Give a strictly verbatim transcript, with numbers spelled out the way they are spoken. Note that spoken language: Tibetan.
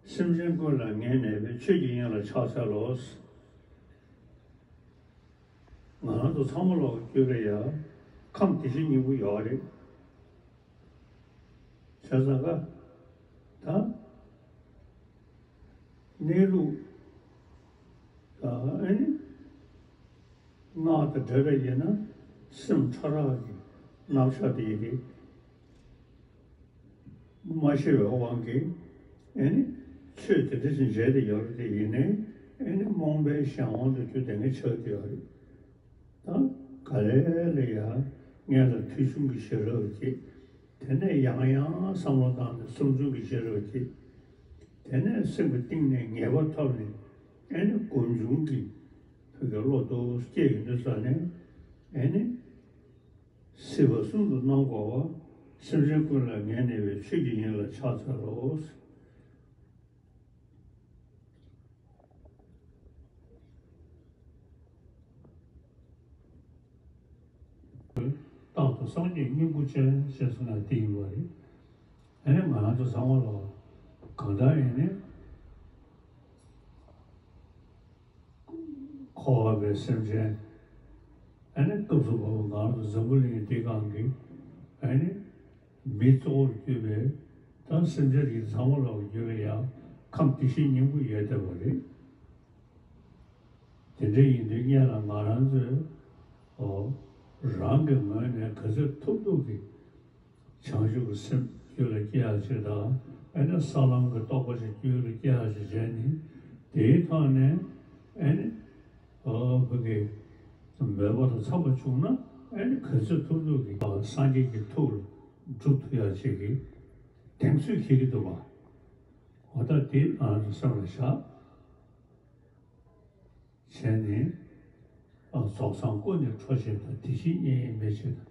སེམས་ཅན་ཀུན་ལ་ངལ་གནས་པའི། ཆོས་ཀྱི་དབྱིངས་ལ་ཕྱག་འཚལ་ལོ། ང་རང་ཚོ་ཚང་མ་ལོག་རྒྱུད་ལ་ཡ་ཁམས་བདེ་གཤེགས་སྙིང་པོ་ཡོད་རེད། བྱས་ཙང་ཀ་ད་གནས་ལུགས་ད་ཨ་ནི་སྔགས་དང་འདྲ་འདྲ་ཡིན་ན་སེམས་ཕྲ་རགས་ཀྱི་རྣམ་གཞག་དེ་ཡི་རེད། མ་ཤེས་པའི་དབང་གིས་ཨེ་ནི་ཆོས་དེ་འདྲ་ཞིག་མཇལ་ཏེ་ཡོད་རེད། དེ་ཡིན་ནའི་ཨེ་ནི་རྨོངས་པའི་གཞན་དབང་དུ་གྱུར་ཏེ་ངས་ཆགས་ཏེ་ཡོད་རེད། ད་ག་ལེ་ལ་ཡ་སྔོན་ལ་ཐོས་བྱུང་གི་ཤེས་རབ་ཀྱིས། དེ་ནས་ཡང་ཡང་བསམ་བློ་བཏང་ནས་གསུམ་བྱུང་གི་ཤེས་རབ་ཀྱིས། དེ་ནས་སེམས་ཀྱི་གཏིང་ནས་ངེས་པ་ཐོབ་ནས་ཨེ་ནི་སྒོམ་བྱུང་གི་ཐུགས་ཀྱི་བློ་རྟོག་སྐྱེས་ཡོང་དུས་ཙ་ནས་ཨེ་ནི། སྲིད་པ་གསུམ་དུ་སྣང་གོ་བ། སེམས་ཅན་ཀུན་ལ་ངལ་གནས་པའི། ཆོས་ཀྱི་དབྱིངས་ལ་ཕྱག་འཚལ་ལོ། རྟག་ཏུ་སངས་རྒྱས་སྙིང་པོ་ཅན་ཞེས་གསུངས་ན་དེ་ཡིན་པ་རེད། ཨ་ནི་ང་རང་ཚོ་ཚང་མ་ལ་གང་ལྟར་ཡིན་ནའི། འཁོར་བ་པའི་སེམས་ཅན། ཨ་ནི་སྐབས་སུ་བབ་པ་ང་རང་ཚོ་འཛམ་བུ་གླིང་འདི་སྒང་གི་ཨ་ནི་མི་གཙོ་བོར་གྱུར་པའི་ད་སེམས་ཅན་རིགས་ཚང་མ་ལ་གྱུར་པའི་ཡང་ཁམས་བདེ་གཤེགས་སྙིང་པོ་ཡོད་བསྡད་པ་རེད། དེ་འདྲ་ཡིན་དུས་སྔོན་ལ་ང་རང་ཚོས་ཨོ་རང་གི་ངོས་ནས་ག་ཚོད་ཐུབ་ཐུབ་ཀྱིས། བྱང་ཆུབ་ཀྱི་སེམས་རྒྱུད་ལ་སྐྱེ་ཡག་ཅིག་དང་། ཨེ་ནི་ས་ལམ་གྱི་རྟོགས་པ་ཞིག་རྒྱུད་ལ་སྐྱེ་ཡག་ཅིག་བྱས་ནས། དེའི་ཐོག་ནས་ཨེ་ནི་ཨོ་བོད་ཀྱི་མོས་པ་དང་འཚམས་པ་བྱུང་ན། ཨེ་ནི་ག་ཚོད་ཐུབ་ཐུབ་ཀྱིས་སངས་རྒྱས་ཀྱི་ཐུགས་ལ་སྒྲུབ་ཐུབ་ཡག་ཅིག་གི་གདེང་ཚོད་འཁེལ་གྱི་འདུག་པ། འོ་ད་དེ་ང་རང་ཚོ་སེམས་ལ་བཞག་བྱས་ནས། ཨ་རྫོགས་སངས་སྐུ་ནི་འཕྲོ་ཆེ་དང་། བདེ་གཤེགས་མཉེས་ཡས་མེ་ཆེ་དང་།